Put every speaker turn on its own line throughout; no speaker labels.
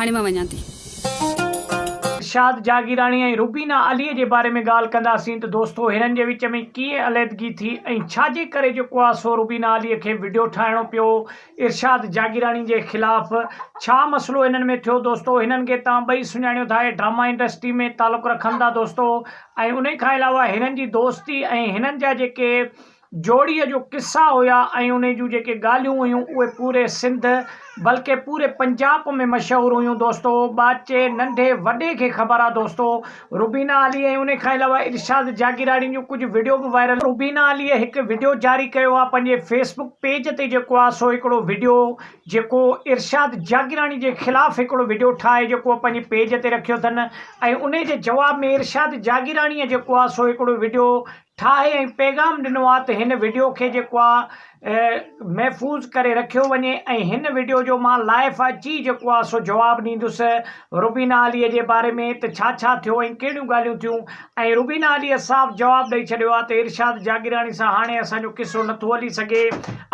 هاڻي مان وڃان ٿي.
ارشاد جاگيراڻي ۽ روبينا علي جي باري ۾ ڳالهه ڪنداسين ته دوستو هنن جي وچ ۾ ڪيئن عليحدگي ٿي ۽ ڇا جي ڪري جيڪو آ سو روبينا علي کي وڊيو ٺاهڻو پيو ارشاد جاگيراڻي جي خلاف ڇا مسئلو هنن ۾ ٿيو دوستو هنن کي تان ٻئي سڃاڻيو ٿا هي ڊراما انڊسٽري ۾ تعلق رکن ٿا دوستو ۽ انهي کان علاوه هنن جي دوستي ۽ هنن جا جيڪي جوڙيء جو قصا هيا ۽ انهي جون جيڪي ڳالهيون هيون اهي پوري سنڌ بلڪه پوري پنجاب ۾ مشهور هيون دوستو ٻاچي ننڍي وڏي کي خبر آ دوستو روبينا علي ۽ انهي کان علاوه ارشاد جاگيراڻي جون ڪجهه وڊيو به وائرل روبينا عليء هڪ وڊيو جاري ڪيو آ پنهنجي فيس بڪ پيج تي جيڪو آ سو هڪڙو وڊيو جيڪو ارشاد جاگيراڻي جي خلاف هڪڙو وڊيو ٺاهي جيڪو پنهنجي پيج تي رکيو اٿن ۽ انهي جي جواب ۾ ارشاد جاگيراڻيء جيڪو آ سو هڪڙو وڊيو ٺاهي ۽ پيغام ڏنو آ ته هن وڊيو کي جيڪو آ محفوظ ڪري رکيو وڃي ۽ هن وڊيو جو مان لائف اچي جيڪو آ سو جواب ڏيندس روبينا علي جي باري ۾ ته ڇا ڇا ٿيو ۽ ڪهڙيون ڳالهيون ٿيون ۽ روبينا علي صاف جواب ڏئي ڇڏيو آ ته ارشاد جاگيراڻي سان هاڻي اسان جو قصو نٿو هلي سگهي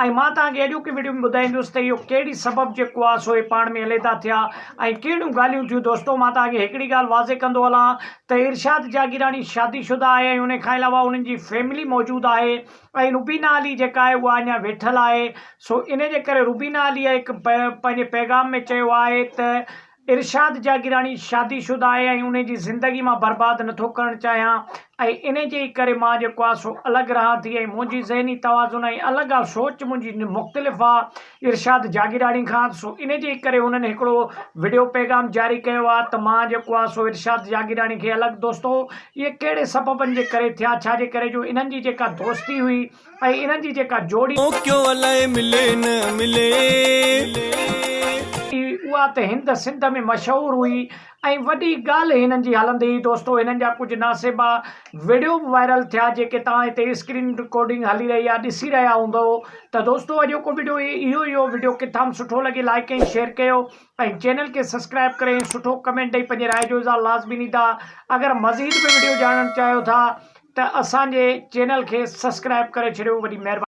۽ مان توهان کي اڄوڪي وڊيو ۾ ٻڌائيندس ته اهو ڪهڙي سبب جيڪو آ سو اهي پاڻ ۾ عليحده ٿيا ۽ ڪهڙيون ڳالهيون ٿيون دوستو مان توهان کي هڪڙي ڳالهه واضح ڪندو هلان ته ارشاد جاگيراڻي شادي شده آهي ۽ ان کان علاوه انهن جي فيملي موجود آهي ۽ روبينا علي جيڪا آهي اها اڃا ويٺل آهي سو ان جي ڪري روبينا علي هڪ پنهنجي پيغام ۾ چيو آهي ته ارشاد جاگيراڻي شادي شده آهي ۽ ان جي زندگي مان برباد نٿو ڪرڻ چاهيان ۽ ان جي ئي ڪري مان جيڪو آهي سو الڳ رهان ٿي ۽ منهنجي ذهني توازن ۽ الڳ آهي سوچ منهنجي مختلف آهي ارشاد جاگيراڻي کان سو ان جي ڪري هنن هڪڙو وڊيو پيغام جاري ڪيو آ ته مان جيڪو آ سو ارشاد جاگيراڻي کي الڳ دوستو اهي ڪهڙي سببن جي ڪري ٿيا ڇا جي ڪري جو انهن جي جيڪا دوستي هئي ۽ انهن جي جيڪا جوڙي
موقعو الائي ملي نه ملي.
اها ته هند سنڌ ۾ مشهور هئي ۽ وڏي ڳالهه هنن جي هلندي هئي دوستو هنن جا ڪجهه ناسيبا وڊيو به وائرل ٿيا جيڪي توهان هتي اسڪرين رڪارڊنگ هلي رهي آهي ڏسي رهيا هوندؤ ته دوستو اڄوڪو وڊيو اهو ئي هو وڊيو ڪٿان به سٺو لڳي لائڪ ۽ شيئر ڪيو ۽ چينل کي سبسڪرائب ڪري ۽ سٺو ڪمينٽ ڏئي پنهنجي راء جو اظهار لازمي ڏيندا اگر مزيد به وڊيو ڄاڻڻ چاهيو ٿا ته اسان جي چينل کي سبسڪرائب ڪري ڇڏيو وڏي مهرباني.